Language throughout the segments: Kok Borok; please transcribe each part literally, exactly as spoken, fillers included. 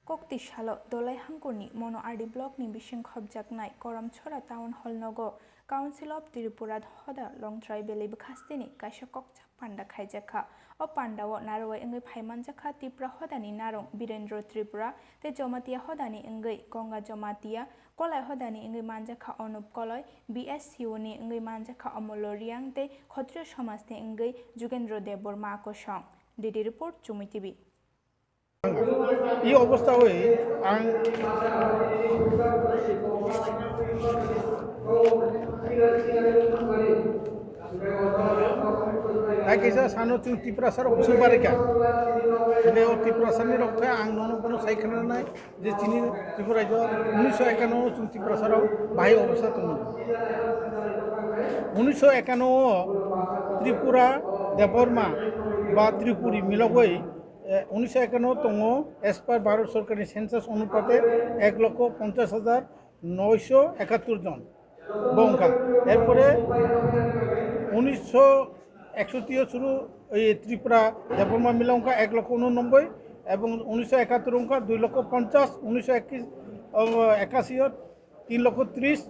Kokti salo Dolai Hangkurni Mono R D blockni bising khopjaknai Koramchhora Town Hall nogo Council of Tripura hoda Longtrai Valley bwkhasteni kaisa kokchap panda khaijakha. O pandao narwai wngwi phai manjakha Tripura hodani narwng Birendra Tripura tei Jamatia hodani wngwi Ganga Jamatia, Kolai hodani wngwi manjakha Anup Koloi, B S C O ni wngwi manjakha Omollo Riang tei Khotriyo somajni wngwi Jugendra Debbarma kosong. D D report, Chumui T V. এই অবস্থা হয়ে আং তাই কাইসা সানো চুং ত্রিপুরা সারো বুঝতে পারে কে? কিন্তু ও ত্রিপুরা সারনি রক্ষা আং নন কোনো সাইখানা নাই যে চিনি ত্রিপুরা রাজ্য উনিশশো একান্ন চুং ত্রিপুরা সারো বাহি অবস্থা তুমি উনিশশো একান্ন ত্রিপুরা দেববর্মা বা ত্রিপুরী মিলগই উনিশশো একান্ন tongo as per ভারত সরকারনি census অনুপাতে এক লক্ষ পঞ্চাশ হাজার নয়শো একাত্তর জন বংখা। এরপরে উনিশশো একষট্টি শুরু এই ত্রিপুরা দেববর্মা মিলংখা এক লক্ষ উননব্বই এবং উনিশশো একাত্তর অঙ্কা দুই লক্ষ পঞ্চাশ, উনিশশো একাশি তিন লক্ষ ত্রিশ,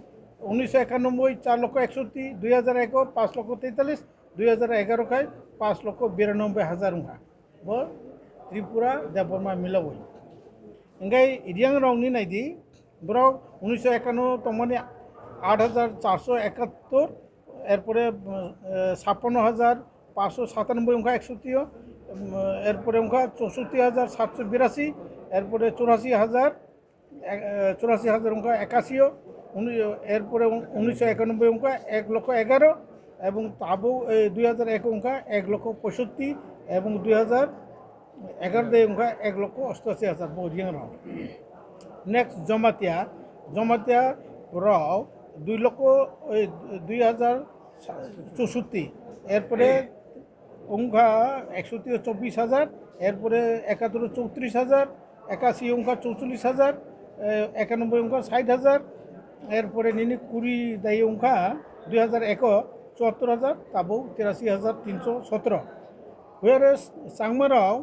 উনিশশো একানব্বই চার লক্ষ একষট্টি, দুই হাজার এক পাঁচ লক্ষ তেতাল্লিশ, দুই হাজার এগারো খাই পাঁচ লক্ষ বিরানব্বই হাজার অঙ্কা। Bo Tripura Debbarma milogwi. Hingke Riang rokni naidi, borok unisho ekanno tongmani aat hajar charso ekattor, erpore, eh, chappanno hajar paanso satanoboi wngkha eksotio, em, erpore wngkha chousotti hajar satso birasi, erpore churashi hajar, eh, churashi hajar wngkha ekasio, uni-, erpore un-, unisho ekanoboi wngkha ek lokho egaro, ebong tabuk, eh, dui hajar ek wngkha ek lokho poisotti, ebong dui hajar egaro de wngkha ek lokho ostashi hajar bo Riang rok. Next Jamatia, Jamatia rok dui lokho, eh, dui hajar chousotti, erpore wngkha eksotio chobbish hajar, erpore ekatoro choutrish hajar, ekasi wngkha chouchollish hajar, eh, ekanoboi wngkha sait hajar, erpore nini kuri dai wngkha dui hajar eko chuattor hajar, tabuk tirashi hajar tinsho sotoro. Whereas Changmarok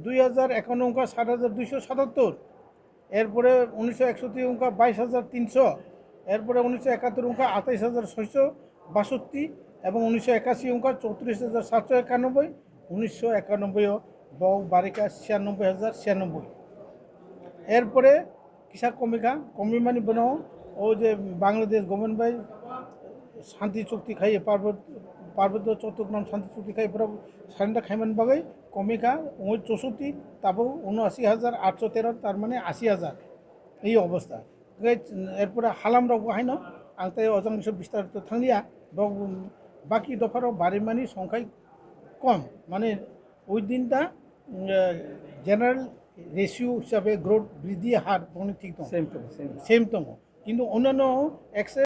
dui hajar ekanno wngkha sat hajar duisho satattor, erpore unisho eksoti wngkha bais hajar tinsho, erpore unisho ekattor wngkha atais hajar soisho basotti, ebong unisho ekasi wngkha choutrish hajar satso ekanoboi, unisho ekanoboi o bo barikha siyanoboi hajar siyanoboi. Erpore kisa komikha, komimani bono o je Bangladesh government bai shanti chukti khai, Parbot-, Parbotyo Chottogram shanti chukti khai, borok surrender khaimani bagwi komikha, wngwi chousotti, tabuk unoashi hajar aatso tero, tar mane ashi hajar, ei obostha. Hingke erpore halamrokbo haino ang tei o jang bistarito thanglia, baki dopharok barimani songkhai kom, mane within the, eh, general ratio hisabe growth bridhi har boni thik tongo. Same tongo, same. Same tongo. Kintu onano excess